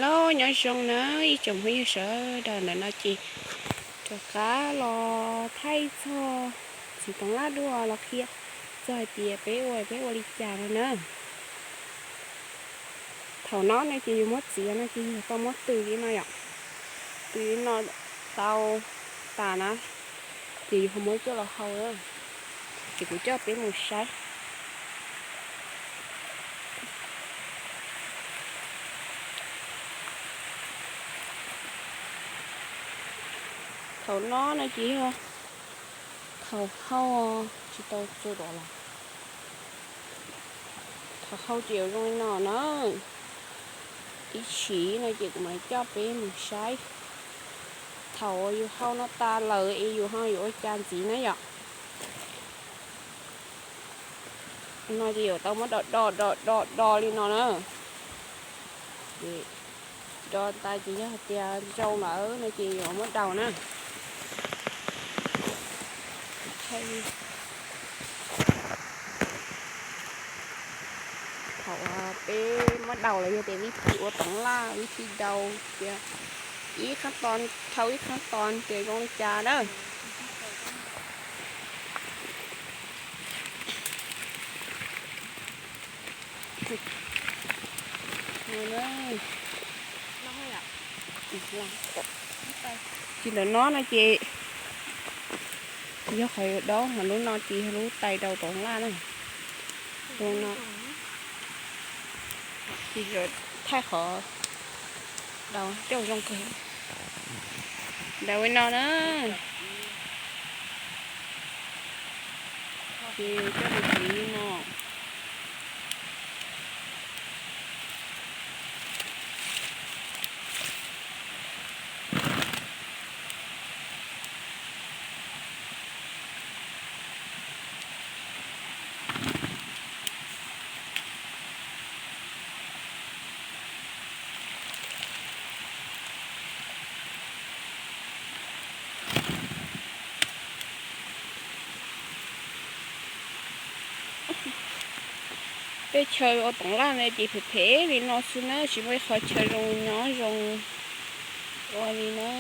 Lauj, nyob zoo na ib tsoom phooj ywg sawv daws, ntawm no ces rov qab los thaij txog txiv toov laj dua los qhia txog hais tias peb ua peb ua li cas no na. Thaum no no ces yus muab txiav no ces yus tau muab tws li no yom. Tws li no tau tas na, ces yus ho muab coj los hau na. Ces kuv coj peb mus saib. Thaum no no ces yog thaum hau, tsis tau txua dua los. Thaum hau ces yuav zoo li no na. Ib chim no ces kuv mam coj peb mus saib thaum yus hau no tas lawm es yus ho yuav ua cas ntxiv na yom. No ces yuav tau muab do do do do do li no na. Do tas ces yog hais tias zoo lawm no ces yuav muab daus na. Thaum peb muab daus lawm yog tias vib thim ua toov laj, vib thim daus tias ib qhab tos dhau ib qhab tos tias zoo li cas na. Ces ntawm no no ces yog qhov yuav daub, ho lub no ces yog lub tais daus toov laj na. Lub no ces yuav thaij qhov daus coj zoo kawg. Daus li no na. Ces coj mus txiv li no. Tej chaw ua toov laj no ces phem phem li no xwb na, tsis muaj ib qho chaw zoo nyob zoo ua li na.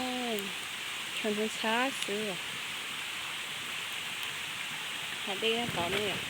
Chaw ntxhab ntxhab xwb. Hav dej nyob tod ne yom.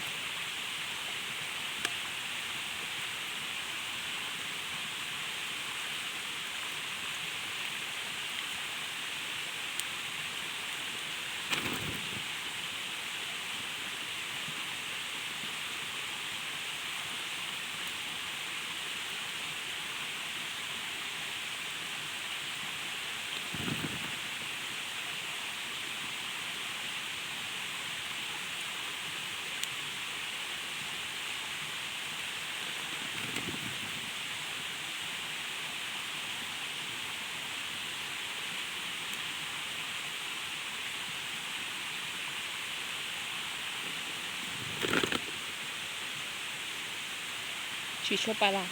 Tsis tshua pas las.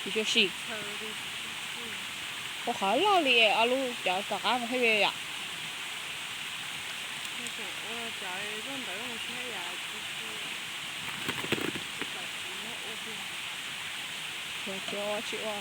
Tsis tshua sim. Ua qhov loj li ob lub cov tom qab mus thiab yom. Tsis ua tsis ua.